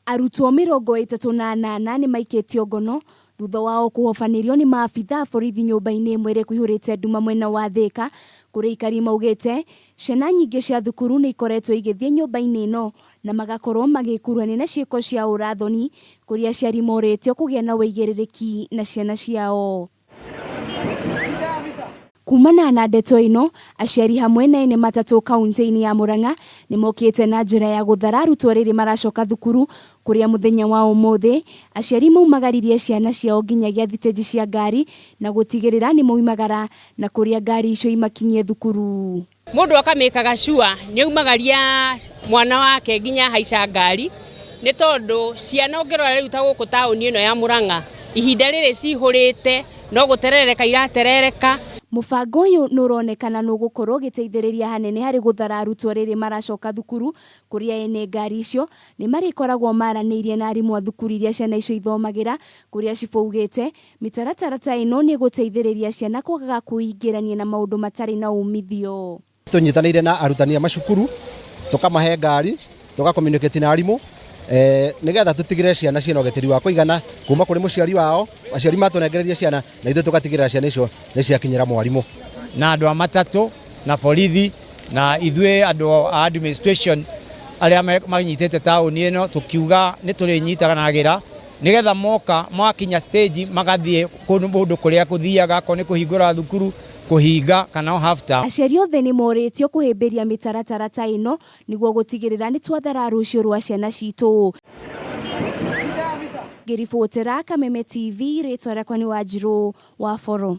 Arutwo 38 nĩ maikĩtio ngono thutha wao kũhobanĩrio nĩ maabitha a borithi nyũmba-inĩ ĩmwe ĩrĩa ĩkũihũrĩte nduma mwena wa Thĩka kũrĩa aikari maugĩte ciana nyingĩ cia thukuru nĩ ikoretwo igĩthiĩ nyũmba-inĩ ĩno na magakorwo magĩkuruhania na ciĩko cia ũra-thoni kũrĩa aciari morĩtio kũgĩa na ũigĩrĩrĩki na ciana ciao. Kumana na ndeto ĩno, aciari hamwe na ene matatũ kauntĩ-inĩ ya Murang'a nĩ mokĩte na njĩra ya gũthara arutwo rĩrĩ maracoka thukuru kũrĩa mũthenya wa ũmũthĩ aciari maumagaririe ciana ciao nginyagia thitĩnji cia ngari na gũtigĩrĩra nĩ moimagara na kũrĩa ngari icio imakinyie thukuru. Mũndũ akamĩkaga sure nĩ aumagaria mwana wake nginya ahaica ngari, nĩ tondũ ciana ũngĩrora rĩu ta gũkũ taũni ĩno ya Mũrang'a, ihinda rĩrĩ cihũrĩte no gũterereka iraterereka. Mũbango ũyũ nĩ ũronekana nĩ ũgũkorwo ũgĩteithĩrĩria hanene harĩ gũthara arutwo rĩrĩ maracoka thukuru, kũrĩa ene ngari icio nĩ marĩkoragwo maranĩirie na arimũ a thukuru iria ciana icio ithomagĩra, kũrĩa cibũ augĩte Mĩtaratara ta ĩno nĩ ĩgũteithĩrĩria ciana kwagaga kwĩingĩrania na maũndũ matarĩ na uumithio. Tũnyitanĩire na arutani a macukuru, tũkamahe ngari, tũga communicate na arimũ eh, nĩgetha tũtigĩrĩre ciana ciĩna ũgitĩri wa kũigana kuma kũrĩ mũciari wao, aciari matũnengereria ciana na ithuĩ tũgatigĩrĩra ciana icio nĩ ciakinyĩra mwarimũ. Na andũ a matatũ na borithi na ithuĩ andũ a administration arĩa manyitĩte taũni ĩno tũkiuga nĩ tũrĩnyitanagĩra nĩgetha moka makinya stage magathiĩ kũndũ kũrĩa kũthiaga akorwo nĩ kũhingũra thukuru kũhinga kana o half term. Aciari othe nĩ morĩtio kũhĩmbĩria mĩtaratara ta ĩno nĩguo gũtigĩrĩra nĩ twathara rũciũ rwa ciana citũ. Ngĩribotera Kameme TV, rĩtwa rĩakwa nĩ Wanjirũ wa Boro.